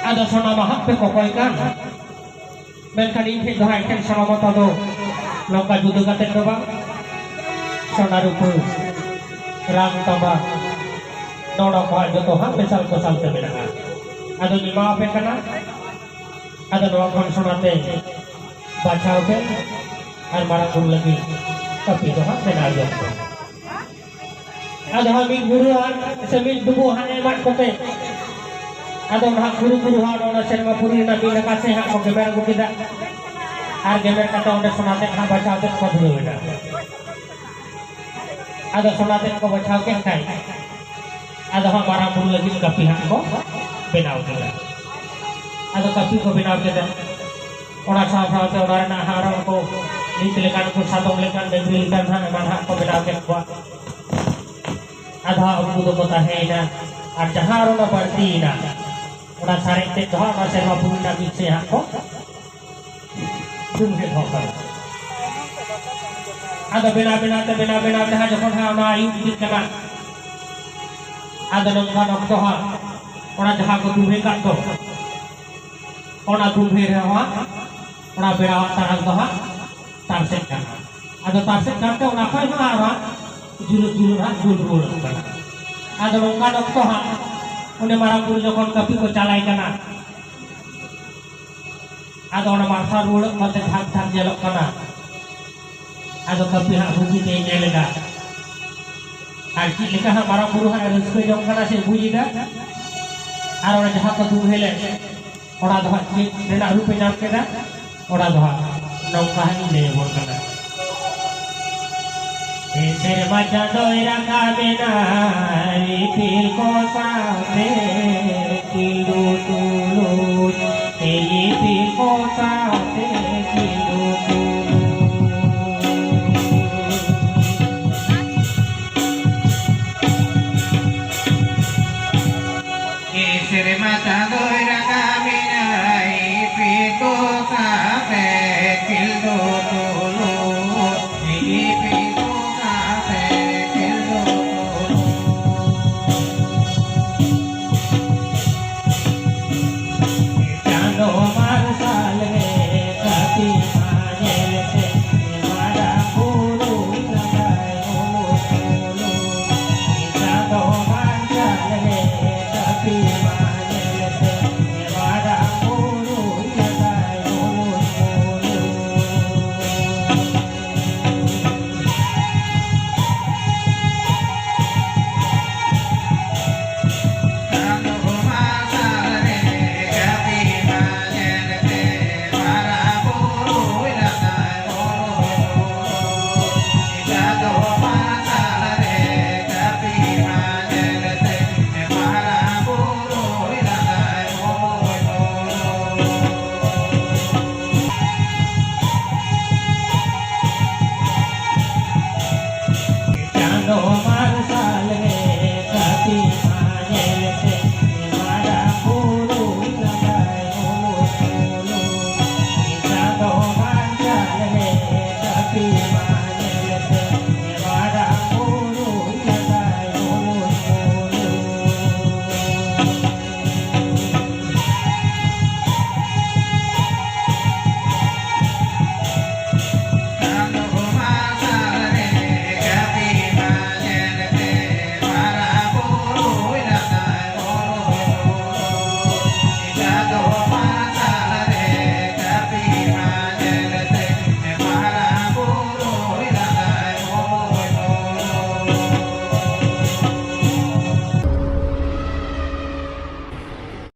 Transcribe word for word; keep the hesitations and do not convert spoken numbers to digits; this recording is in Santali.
ᱟᱫᱚ ᱥᱚᱱᱟ ᱢᱟ ᱦᱟᱸᱜ ᱯᱮ ᱠᱚᱠᱚᱭ ᱠᱟᱱ, ᱢᱮᱱᱠᱷᱟᱱ ᱤᱧ ᱴᱷᱮᱱ ᱫᱚ ᱦᱟᱸᱜ ᱮᱠᱷᱮᱱ ᱥᱚᱱᱟ ᱢᱚᱛᱟ ᱫᱚ ᱱᱚᱝᱠᱟ ᱡᱩᱫᱟᱹ ᱠᱟᱛᱮ ᱫᱚ ᱵᱟᱝ, ᱥᱚᱱᱟ ᱨᱩᱯᱟᱹ, ᱨᱟᱝ ᱛᱟᱢᱵᱟ, ᱱᱚᱣᱟ ᱠᱚ ᱦᱟᱸᱜ ᱡᱚᱛᱚ ᱦᱟᱸᱜ ᱢᱮᱥᱟᱞ ᱠᱚᱥᱟᱞ ᱛᱮ ᱢᱮᱱᱟᱜᱼᱟ᱾ ᱟᱫᱚᱧ ᱮᱢᱟ ᱟᱯᱮ ᱠᱟᱱᱟ, ᱟᱫᱚ ᱱᱚᱣᱟ ᱠᱷᱚᱱ ᱥᱚᱱᱟ ᱛᱮ ᱵᱟᱪᱷᱟᱣ ᱯᱮ ᱟᱨ ᱢᱟᱨᱟᱝ ᱵᱩᱨᱩ ᱞᱟᱹᱜᱤᱫ ᱠᱟᱹᱯᱤ ᱫᱚ ᱦᱟᱸᱜ ᱵᱮᱱᱟᱣ ᱡᱚᱝ ᱯᱮ᱾ ᱟᱫᱚ ᱦᱟᱸᱜ ᱢᱤᱫ ᱵᱩᱨᱩ ᱦᱟᱸᱜ ᱥᱮ ᱢᱤᱫ ᱰᱩᱵᱩ ᱦᱟᱸᱜ ᱮᱢᱟᱫ ᱠᱚᱛᱮ, ᱟᱫᱚ ᱱᱟᱦᱟᱜ ᱵᱩᱨᱩ ᱵᱩᱨᱩ ᱦᱟᱸᱜ ᱚᱱᱟ ᱥᱮᱨᱢᱟ ᱯᱩᱨᱤ ᱨᱮᱱᱟᱜ ᱢᱤᱫ ᱱᱟᱠᱷᱟ ᱥᱮ ᱦᱟᱸᱜ ᱠᱚ ᱜᱮᱢᱮᱨ ᱟᱹᱜᱩ ᱠᱮᱫᱟ᱾ ᱟᱨ ᱜᱮᱢᱮᱨ ᱠᱟᱛᱮ ᱚᱸᱰᱮ ᱥᱚᱱᱟ ᱛᱮᱫ ᱦᱟᱸᱜ ᱵᱟᱪᱷᱟᱣ ᱛᱮᱫ ᱠᱚ ᱫᱷᱩᱨᱟᱹᱣ ᱮᱱᱟ᱾ ᱟᱫᱚ ᱥᱚᱱᱟ ᱛᱮᱫ ᱠᱚ ᱵᱟᱪᱷᱟᱣ ᱠᱮᱫ ᱠᱷᱟᱱ, ᱟᱫᱚ ᱦᱟᱸᱜ ᱢᱟᱨᱟᱝ ᱵᱩᱨᱩ ᱞᱟᱹᱜᱤᱫ ᱠᱟᱹᱯᱤ ᱦᱟᱸᱜ ᱠᱚ ᱵᱮᱱᱟᱣ ᱠᱮᱫᱟ᱾ ᱟᱫᱚ ᱠᱟᱹᱯᱤ ᱠᱚ ᱵᱮᱱᱟᱣ ᱠᱮᱫᱟ, ᱚᱱᱟ ᱥᱟᱶ ᱥᱟᱶᱛᱮ ᱚᱱᱟ ᱨᱮᱱᱟᱜ ᱦᱟᱸᱜ ᱟᱨᱚ ᱩᱱᱠᱩ ᱱᱤᱛ ᱞᱮᱠᱟᱱ ᱠᱚ ᱥᱟᱫᱚᱢ ᱞᱮᱠᱟᱱ ᱰᱟᱹᱝᱨᱤ ᱞᱮᱠᱟᱱ ᱦᱟᱸᱜ ᱮᱢᱟᱱ ᱦᱟᱸᱜ ᱠᱚ ᱵᱮᱱᱟᱣ ᱠᱮᱫ ᱠᱚᱣᱟ᱾ ᱟᱫᱚ ᱦᱟᱸᱜ ᱩᱱᱠᱩ ᱫᱚᱠᱚ ᱛᱟᱦᱮᱸᱭᱮᱱᱟ, ᱟᱨ ᱡᱟᱦᱟᱸ ᱟᱨᱚ ᱚᱱᱟ ᱵᱟᱹᱲᱛᱤᱭᱮᱱᱟ, ᱚᱱᱟ ᱥᱟᱨᱮᱡ ᱛᱮᱫ ᱫᱚ ᱦᱟᱸᱜ ᱚᱱᱟ ᱥᱮᱨᱢᱟ ᱯᱩᱨᱤ ᱨᱮᱱᱟᱜ ᱢᱤᱫ ᱥᱮᱫ ᱦᱟᱸᱜ ᱠᱚ ᱫᱩᱲᱩᱵ ᱮᱫ ᱦᱚᱸ ᱠᱟᱱᱟ᱾ ᱟᱫᱚ ᱵᱮᱱᱟᱣ ᱵᱮᱱᱟᱣ ᱛᱮ, ᱵᱮᱱᱟᱣ ᱵᱮᱱᱟᱣ ᱛᱮ ᱦᱟᱸᱜ ᱡᱚᱠᱷᱚᱱ ᱦᱟᱸᱜ ᱚᱱᱟ ᱟᱹᱭᱩᱵ ᱤᱫᱤᱜ ᱠᱟᱱᱟ, ᱟᱫᱚ ᱱᱚᱝᱠᱟᱱ ᱚᱠᱛᱚ ᱦᱟᱸᱜ ᱚᱱᱟ ᱡᱟᱦᱟᱸ ᱠᱚ ᱫᱩᱞᱦᱟᱹ ᱠᱟᱜ ᱫᱚ, ᱚᱱᱟ ᱫᱩᱞᱦᱟᱹ ᱨᱮᱦᱚᱸ ᱦᱟᱸᱜ ᱚᱱᱟ ᱵᱮᱲᱟᱣᱟᱜ ᱛᱟᱨᱟᱥ ᱫᱚ ᱦᱟᱸᱜ ᱛᱟᱨᱥᱮᱜ ᱠᱟᱱᱟ᱾ ᱟᱫᱚ ᱛᱟᱨᱥᱮᱜ ᱠᱟᱱᱛᱮ ᱚᱱᱟ ᱠᱷᱚᱱ ᱦᱚᱸ ᱟᱨᱦᱚᱸ ᱡᱩᱞᱩᱜ ᱡᱩᱞᱩᱜ ᱦᱟᱸᱜ ᱡᱩᱞ ᱨᱩᱣᱟᱹᱲᱚᱜ ᱠᱟᱱᱟ᱾ ᱟᱫᱚ ᱱᱚᱝᱠᱟᱱ ᱚᱠᱛᱚ ᱦᱟᱸᱜ ᱩᱱᱤ ᱢᱟᱨᱟᱝ ᱵᱩᱨᱩ ᱡᱚᱠᱷᱚᱱ ᱠᱟᱹᱯᱤ ᱠᱚ ᱪᱟᱞᱟᱭ ᱠᱟᱱᱟ, ᱟᱫᱚ ᱚᱱᱟ ᱢᱟᱨᱥᱟᱞ ᱨᱩᱣᱟᱹᱲᱚᱜ ᱠᱟᱱᱛᱮ ᱫᱷᱟᱠ ᱫᱷᱟᱠ ᱧᱮᱞᱚᱜ ᱠᱟᱱᱟ᱾ ᱟᱫᱚ ᱠᱟᱹᱯᱤ ᱦᱟᱸᱜ ᱵᱩᱜᱤ ᱛᱮᱭ ᱧᱮᱞ ᱮᱫᱟ, ᱟᱨ ᱪᱮᱫ ᱞᱮᱠᱟ ᱦᱟᱸᱜ ᱢᱟᱨᱟᱝ ᱵᱩᱨᱩ ᱦᱟᱸᱜ ᱮ ᱨᱟᱹᱥᱠᱟᱹ ᱡᱚᱝ ᱠᱟᱱᱟ ᱥᱮ ᱵᱩᱡᱽ ᱮᱫᱟ᱾ ᱟᱨ ᱚᱱᱟ ᱡᱟᱦᱟᱸ ᱠᱚ ᱫᱩᱞᱦᱟᱹ ᱞᱮᱫ, ᱚᱱᱟ ᱫᱚ ᱦᱟᱸᱜ ᱪᱮᱫ ᱨᱮᱱᱟᱜ ᱨᱩᱯ ᱮ ᱧᱟᱢ ᱠᱮᱫᱟ, ᱚᱱᱟ ᱫᱚ ᱦᱟᱸᱜ ᱱᱚᱝᱠᱟ ᱦᱟᱸᱜ ᱤᱧ ᱞᱟᱹᱭ ᱟᱵᱚᱱ ᱠᱟᱱᱟ᱾ ᱮ ᱥᱮᱨᱢᱟ ᱪᱟᱸᱫᱚᱭ ᱨᱟᱠᱟᱵ ᱮᱱᱟ, ᱤᱯᱤᱞ ᱠᱚ ᱥᱟᱶᱛᱮ ᱠᱤᱞᱩ